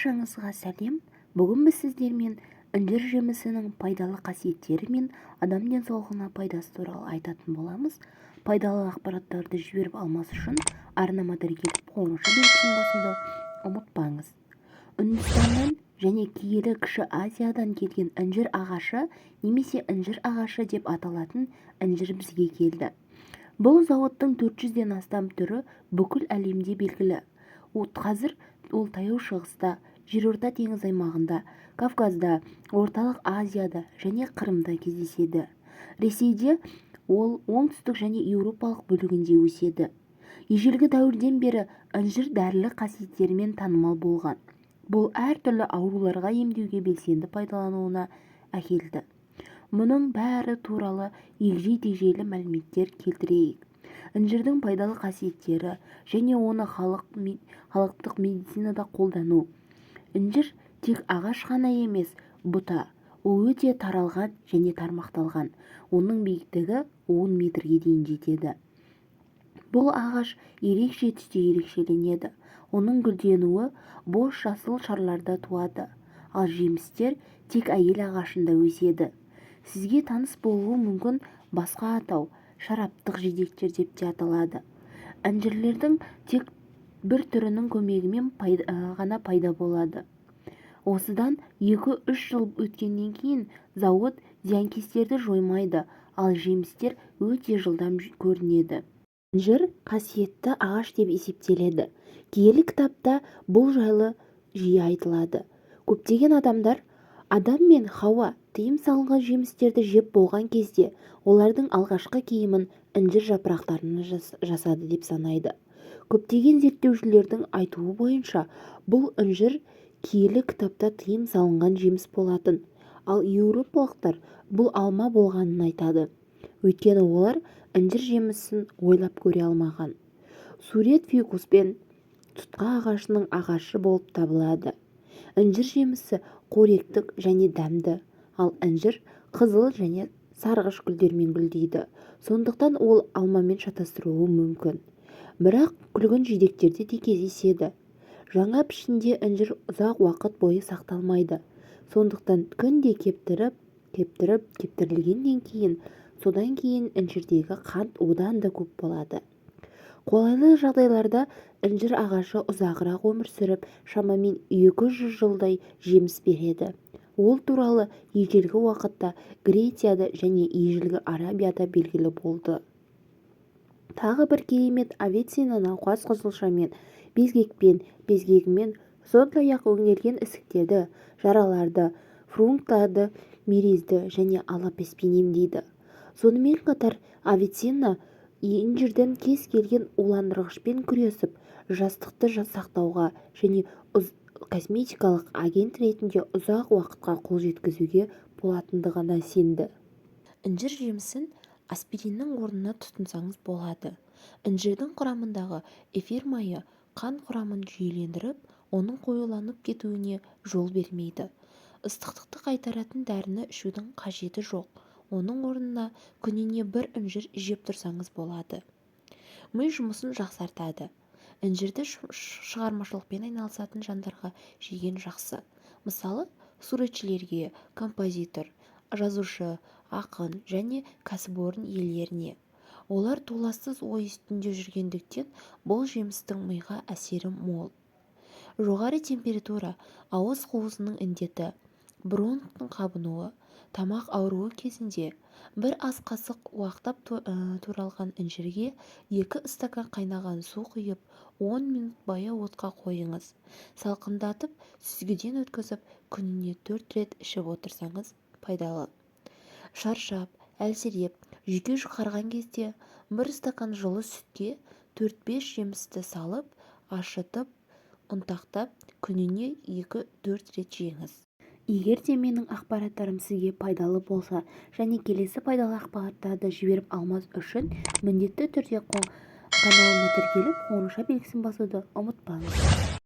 Баршаңызға сәлем! Бүгін біз сіздермен інжір жемісінің пайдалы қасиеттері мен адам денсаулығына пайдасы туралы айтатын боламыз. Пайдалы ақпараттарды жіберіп алмас үшін арнама тіркеліп, қоңырауша белгісін басуды ұмытпаңыз. Үндістаннан және киелі Кіші Азиядан келген інжір ағашы немесе інжір ағашы деп аталатын інжір бізге келді. Бұл зауыттың 400-ден астам түрі бүкіл әлемде белгілі. Қазір ол Таяу Шығыста, Жерорта теңізі аймағында, Кавказда, Орталық Азияда және Қырымда кездеседі. Ресейде ол оңтүстік және еуропалық бөлігінде өседі. Ежелгі дәуірден бері інжір дәрілік қасиеттерімен танымал болған. Бұл әртүрлі ауруларға емдеуге белсенді пайдалануына әкелді. Мұның бәрі туралы егжей-тегжейлі мәліметтер келтірейік. Інжірдің пайдалы қасиеттері және оны халықтық медицинада қолдану. Інжір тек ағаш қана емес, бұта. Ол өте таралған және тармақталған. Оның биіктігі 10 метрге дейін жетеді. Бұл ағаш ерекше түсте ерекшеленеді. Оның гүлденуі бос жасыл шарларда туады, ал жемістер тек әйел ағашында өседі. Сізге таныс болуы мүмкін басқа атау шараптық жидектер деп те аталады. Інжірлердің тек бір түрінің көмегімен ғана пайда болады. Осыдан 2-3 жыл өткеннен кейін зауыт зиянкестерді жоймайды, ал жемістер өте жылдам көрінеді. Інжір қасиетті ағаш деп есептеледі. Киелі кітапта бұл жайлы жиі айтылады. Көптеген адамдар Адам мен Хауа тыйым салынған жемістерді жеп болған кезде олардың алғашқы киімін інжір жапырақтарынан жасады деп санайды. Көптеген зерттеушілердің айтуы бойынша, бұл інжір киелі кітапта тыйым салынған жеміс болатын, ал еуропалықтар бұл алма болғанын айтады, өйткені олар інжір жемісін ойлап көре алмаған. Сурет фикус пен тұтқа ағашының ағашы болып табылады. Інжір жемісі қоректік және дәмді, ал інжір қызыл және сарғыш гүлдермен гүлдейді, сондықтан ол алмамен шатастырылуы мүмкін. Бірақ күлгін жидектерде де кездеседі. Жаңа пішінде інжір ұзақ уақыт бойы сақталмайды, сондықтан күнде кептіріп, кептіріп, кептірілгеннен кейін, содан кейін інжірдегі қант одан да көп болады. Қолайлы жағдайларда інжір ағашы ұзағырақ өмір сүріп, шамамен 200 жылдай жеміс береді. Ол туралы ежелгі уақытта Грецияда және ежелгі Арабияда белгілі болды. Тағы бір керемет: Авиценна науқас қызылшамен, безгекпен, безгегімен, сондай-ақ өңделген ісіктерді, жараларды, фурункулдарды, мерезді және алопеспен емдейді. Сонымен қатар Авиценна інжірдің кез келген уландырғышпен күресіп, жастықты сақтауға және косметикалық агент ретінде ұзақ уақытқа қол жеткізуге болатындығына сенді. Інжір жемісін аспириннің орнына тұтынсаңыз болады. Інжірдің құрамындағы эфир майы қан құрамын жүйелендіріп, оның қоюланып кетуіне жол бермейді. Ыстықтықты қайтаратын дәріні ішудің қажеті жоқ, оның орнына күніне бір інжір жеп тұрсаңыз болады. Ми жұмысын жақсартады. Інжірді шығармашылықпен айналысатын жандарға жеген жақсы. Мысалы, суретшілерге, композитор, жазушы, ақын және кәсіпорын иелеріне. Олар толассыз ой үстінде жүргендіктен, бұл жемістің миға әсері мол. Жоғары температура, ауыз қуысының індеті, бронхтың қабынуы, тамақ ауруы кезінде бір ас қасық уақтап туралған інжірге 2 стакан қайнаған су құйып, 10 минут баяу отқа қойыңыз. Салқындатып, сүзгіден өткізіп, күніне 4 рет ішіп отырсаңыз пайдалы. Шаршап, әлсіреп, жүйке жұқарған кезде бір стакан жылы сүтке 4-5 жемісті салып, ашытып, ұнтақтап, күніне 2-4 рет жеңіз. Егер де менің ақпараттарым сізге пайдалы болса және келесі пайдалы ақпараттарды жіберіп алмас үшін міндетті түрде каналыма тіркеліп, қоңырауша белгісін басуды ұмытпаңыз.